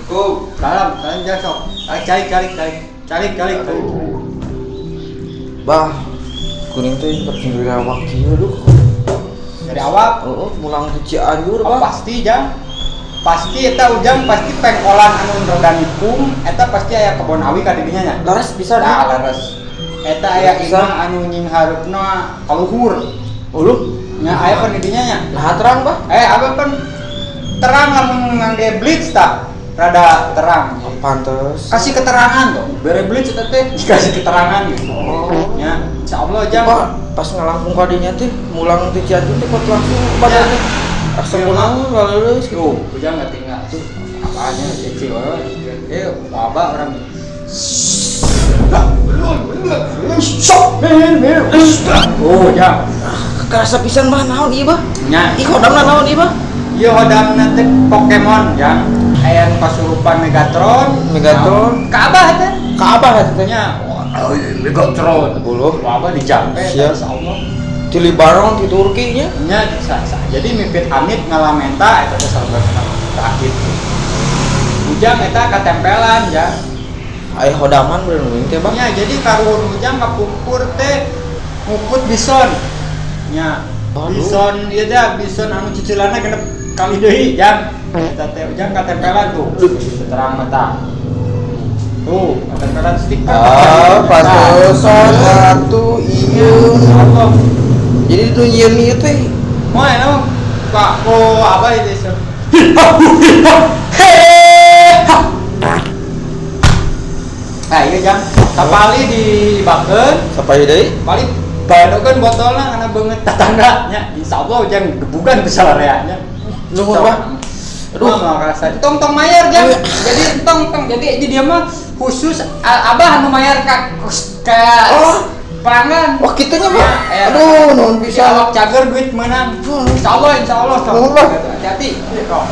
Assalamualaikum. Salam, salam jang, sok. Calik, calik, calik, calik. Calik, calik, calik. Bah, kuring teh tertinggal awak kieu, duh. Dari awak. Oh, mulang ke Cianjur, Oh, bah. Pasti jang. Pasti eta ujang pasti pengkolan anu rada nikung, eta pasti aya kebon awi ka didinya nya. Laras bisa. Nah, leres. Eta aya Bisa. Imah anu nyinghareupna kaluhur. Uluh, Nya aya pan didinya nya. Nah, terang, bah. Eh, apa pan terang lamun ngangge blitz tak rada terang. Oh, pantes. Kasih keterangan dong. Bere blitz eta teh dikasih keterangan gitu. Oh. Ya, insyaallah jang. Pak, pas ngalangkung kadinya teh, mulang ti Cianjur teh kot langsung badan teh. Asa kunaon laleuleus gitu. Tuh, ujang nggak tinggal. Apanya ceci we. Eh, wabah orang. Sok, oh, jang. Kerasa pisan, bah, naon ieu, bah? Nya. Ih, hodamna naon ieu, bah? Ieu hodamna teh Pokemon, jang. Aya nu kasurupan Megatron. Megatron. Ka Abah teh. Ka Abah eta teh. Nya, wah, Megatron. Buluh. Wah, Abah dijampe, Siap. insyaallah. Ti Libanon, ti Turki nya. Nya, jadi mipit amit ngalamenta eta teh salebetna terakhir. Ujang eta katempelan, jang. Aya hodaman bener teh, bah. Nya, jadi karuhun ujang kapungkur teh ngukut bison. Nya, Aduh. Bison ieu teh bison anu cicilanna 6 kali deui, jang. Eta teh ujang katempelan tuh. Terang mata. Tuh, katempelan stiker. Ah, pantesan atuh ieu. Allah. Jadi itu nyieun ieu teh. Mau emang Pak, oh apa itu? Nah, iya jang. Sapali dibakeun, Sampai deui. Paling badokeun botolna karena beungeut tetangga nya. Insyaallah ujang gebugan ku salarea nya. Nuhun, Bah. Aduh, Aduh. Nggak tong tong mayar jang. Iya. Jadi tong tong jadi di dia mah khusus abah anu mayar ka Oh. pelanggan. Wah, kitunya, Bah. Ya, Aduh, nuhun bisa pisan. Awak cager duit menang. Insyaallah, insyaallah, sok. Nuhun, Bah. Hati-hati. Kok.